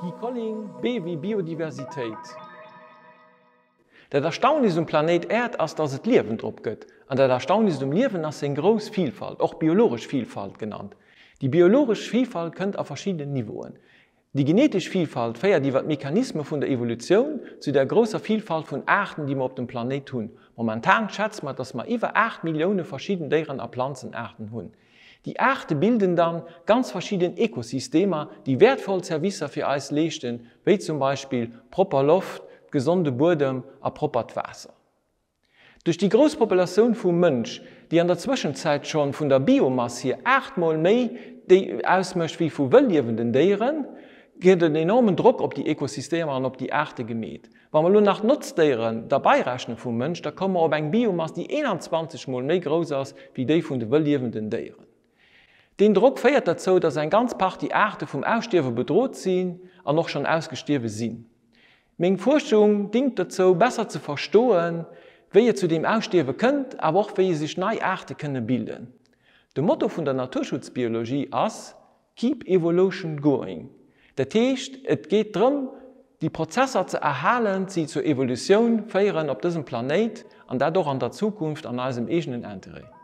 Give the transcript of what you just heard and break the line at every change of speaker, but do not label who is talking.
Guy Colling, B wéi Biodiversitéit. Dat Erstaunlichst um Planéit Äerd ass, dass et Liewen drop gëtt. An dat Erstaunlichst um Liewen ass seng grouss Vilfalt, och biologesch Vilfalt genannt. Déi biologesch Vilfalt kënnt a verschiddenen Niveauen. Déi genetesch Vilfalt féiert iwwer d'Mechanisme vun der Evolutioun zu der grousser Vilfalt vun Aarten, déi mer op dem Planéit hunn. Momentan schätze mer, dass mer iwwer 8 Millioune verschidden Déieren a Planzenaarten hunn. Déi Aarte bilden dann ganz verschidden Ekosystemer, déi wäertvoll Servicer fir eis leeschten, wéi zum Beispill propper Loft, gesonde Buedem a proppert Waasser. Duerch déi grouss Populatioun vum Mënsch, déi an der Zwëschenzäit schonn vun der Biomass hier aachtmol méi déi ausmécht wéi vu wëlliewenden Déieren, gëtt en enormen Drock op déi Ekosystemer an op déi Aarte gemeet. Wa mer elo nach d'Notzdéieren derbäirechne vum Mënsch, da komme mer op eng Biomass, déi 21 mol méi grouss ass wéi déi vun de wëlliewenden Déieren. Deen Drock féiert derzou, dass eng ganz Partie Aarte vum Ausstierwe bedrot sinn an och schonn ausgestierwe sinn. Meng Fuerschung dingt dozou, besser ze verstoen, wéi et zu deem Ausstierwe kënnt, awer och wéi sech nei Aarte kënne bilden. De Motto vun der Naturschutzbiologie ass Keep evolution going. Dat heescht, et geet drëm, déi Prozesser ze erhalen, déi zur Evolutioun féieren op dësem Planéit, an dat och an der Zukunft an eisem eegenen Interêt.